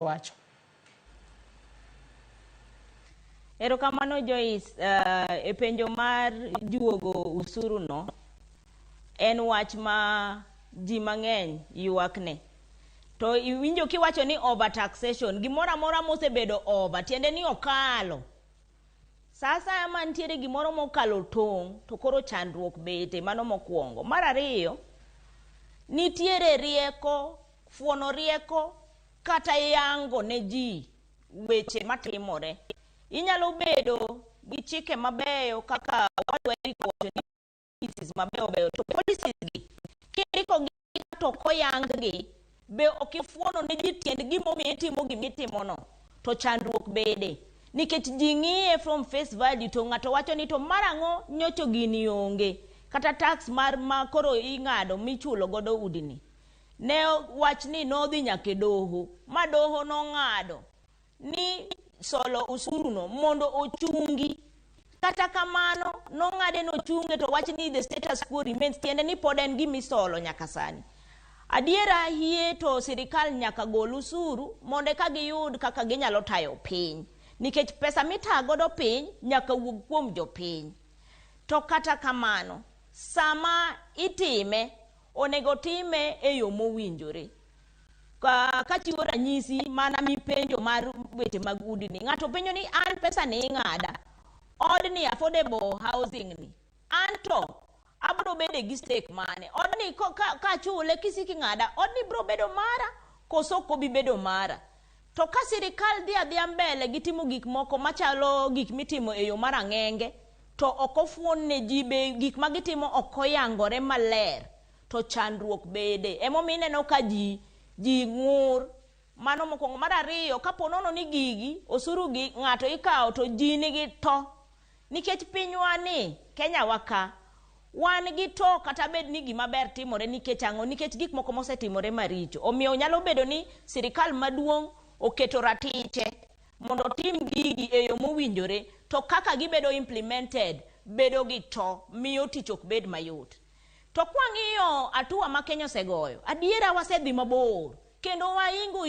Wacho. Erokamano Joyce, e penjo mar juogo usuru no en wach ma ji mang'eny ywakne. To iwinjo kiwacho ni over taxation, gimoro amora mosebedo over tiende ni okalo. Sa asaya ma nitiere gimoro mokalo tong' to koro chandruok bete, mano mokwongo. Mar ariyo, nitiere rieko, fuono rieko kata yango ne ji weche matimore. Inyalo bedo gi chike mabeyo kaka owadwa Eric owacho ni policies mabeyo beyo to policies gi kindiko gi to ok oyang gi be ok ifuono ne ji tiend gimomiyo itimo gimitimono to chandruok bede nikech ji ng'iye from face value to ng'ato wacho ni to mar ang'o nyocho gini onge kata tax mar ma koro ing'ado michulo godo udini ne wachni nodhi nyaka e doho ma doho nong'ado ni solo usuru no mondo ochungi. Kata kamano nong'ade nochunge to wach ni the status quo remains, tiende ni pod en gima isolo nyaka sani. Adiera hie to sirikal nyaka gol usuru mondo eka giyud kaka ginyalo tayo piny. Nikech pesa mitayo godo piny nyaka wuog kuom jopiny. To kata kamano, sama itime, onego time e yo mowinjore. Kachiwo ranyisi mana mipenjo mar weche mag udini. Ng'ato penjo ni an pesa ni ing'ada. Odni affordable housing ni. An to abro bede gi stake mane? Odni kachule kisiki ng'ada, odni bro bedo mara koso ok obi bedo mara? To ka sirikal dhi adhiya mbele gi timo gik moko machalo gik mitimo e yo mar ang'enge, to ok ofuon ne ji be gik ma gitimo ok oyangore maler, to chandruok bede. Emomiyo ineno ka ji ji ng'ur. Mano mokwongo. Mar ariyo, kapo nono ni gigi, osuru gi ng'ato ikawo to ji nigi to. Nikech pinywa ni, Kenya wa ka, wan gi to kata bed ni gima ber timore nikech ang'o? Nikech gik moko mosetimore maricho. Omiyo nyalo bedo ni sirikal maduong' oketo ratiche mondo otim gigi e yo mowinjore, to kaka gibedo implemented bedo gi to, miyo tich ok bed mayot. To kwang'iyo hatua ma Kenya osegoyo, adiera wasedhi mabor kendo waingo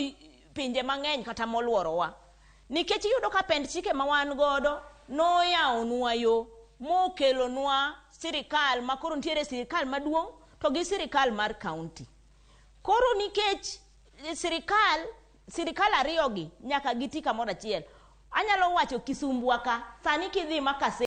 pinje mang'eny kata moluorowa. Nikech iyudo ka pend chike ma wan godo noyawonwa yo mokelonwa sirikal ma koro nitiere sirikal maduong' to gi sirikal mar county. Koro nikech sirikal ariyo gi nyaka giti kamoro achiel. Anyalo wacho Kisumbwa ka, sani kidhi Makase